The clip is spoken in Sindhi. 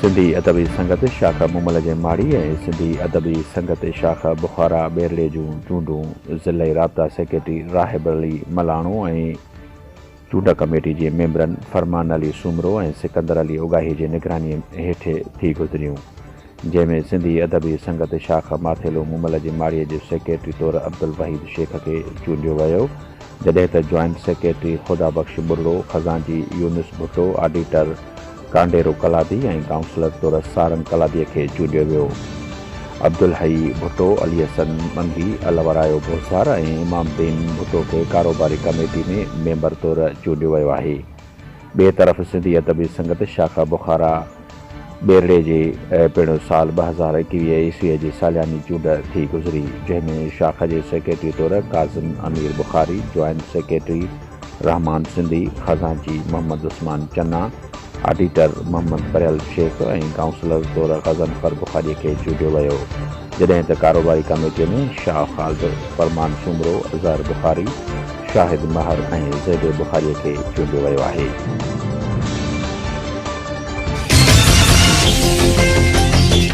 سنڌي ادبي سنگت شاخ مومل جي ماڙي ۽ سنڌي ادبي سنگت شاخ بخارا ٻيرڙي جون چونڊون ضلعي رابطا سيڪريٽري راهب علي ملاڻو ۽ چونڊ ڪميٽي جي ميمبرن فرمان علي سومرو ۽ سڪندر علي اوڳاهي جي نگراني هيٺ ٿي گذريون، جنهن ۾ سنڌي ادبي سنگت شاخ ماٿيلو مومل جي ماڙيء جي سيڪريٽري طور عبدالوحيد شيخ کي چونڊيو ويو، جڏهن ته جوائنٽ سيڪريٽري خدا بخش ٻرڙو، خزانچي يونس ڀٽو، آڊيٽر ڪانڊيرو ڪلادي ۽ ڪائونسلر طور سارنگ ڪلادي کي چونڊيو ويو. عبدالحئي ڀٽو، علي حسن منگي، الهورايو بوزدار ۽ امام الدين ڀٽو کي ڪاروباري ڪميٽي ۾ ميمبر طور چونڊيو ويو آهي. ٻئي طرف سنڌي ادبي سنگت شاخ بخارا ٻيرڙي جي پڻ سال 2021 عيسويء جي سالياني چونڊ ٿي گذري، جنهن ۾ شاخ جي سيڪريٽري طور ڪاظم امير بخاري، جوائنٽ سيڪريٽري رحمان سنڌي، خزانچي محمد عثمان چنا، آڊيٽر محمد پريل شيخ ۽ ڪائونسلر طور غضنفر بخاري کي چونڊيو ويو، جڏهن ته ڪاروباري ڪميٽي ۾ شاهه خالد، فرمان سومرو، اظهر بخاري، شاهد مهر ۽ زيدي بخاري کي چونڊيو ويو آهي.